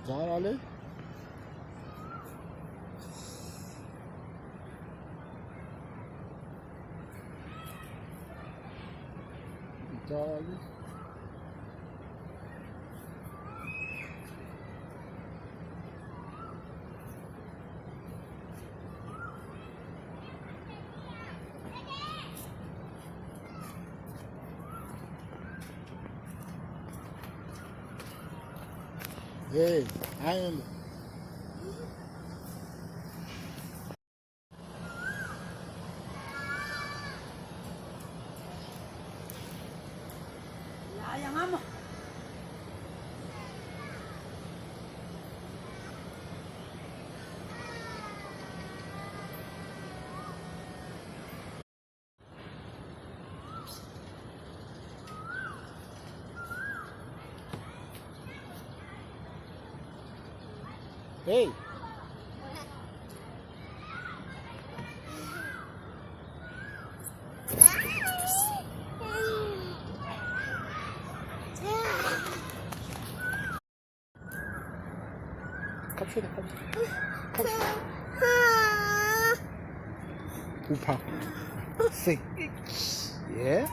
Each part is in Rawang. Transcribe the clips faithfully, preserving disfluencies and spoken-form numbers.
Zara le. Zara le. Hey, I am. Hey. Kapshida, kapshida. Kapshida. Upa. Sing. Yeah.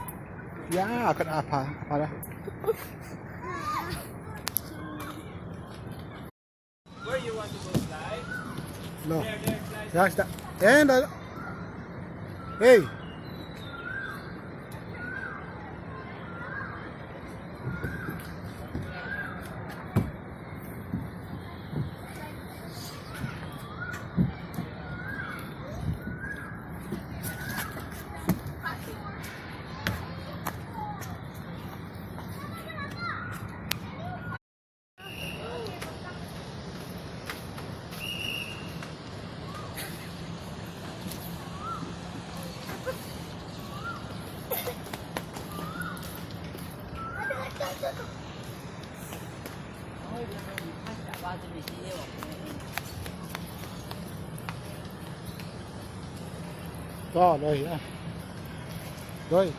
Ya, akan apa? Apa dah? Where you want to go fly? No. There, there, fly. Ya, está. Eh, no. Hey. Rồi, rồi. Rồi.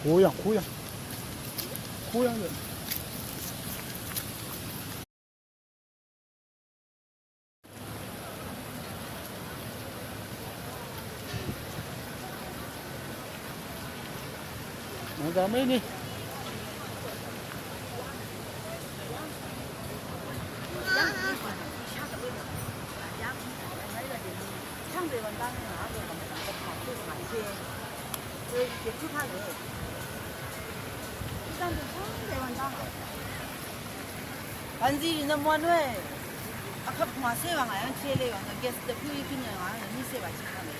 Kuyang, kuyang. Kuyang. Mangga mei ni. Banzi rì nø mwan we. Akvp kma se wa ngà yv́ng che le wa nø gas dvpú í kún nø ngà nø mí se wa chì kà le.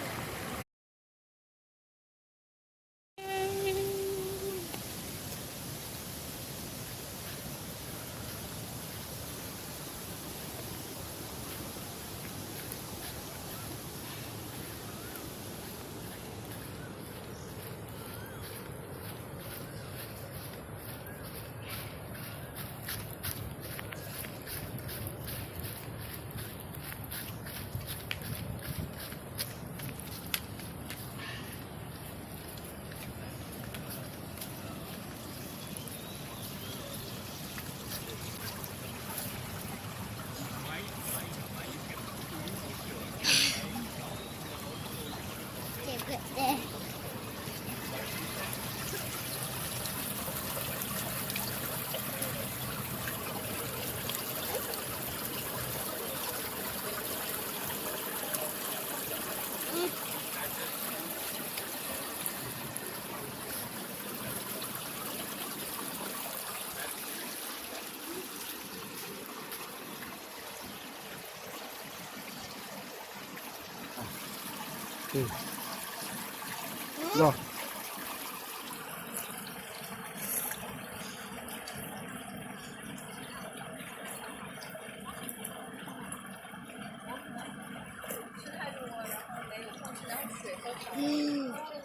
네. 자. 음.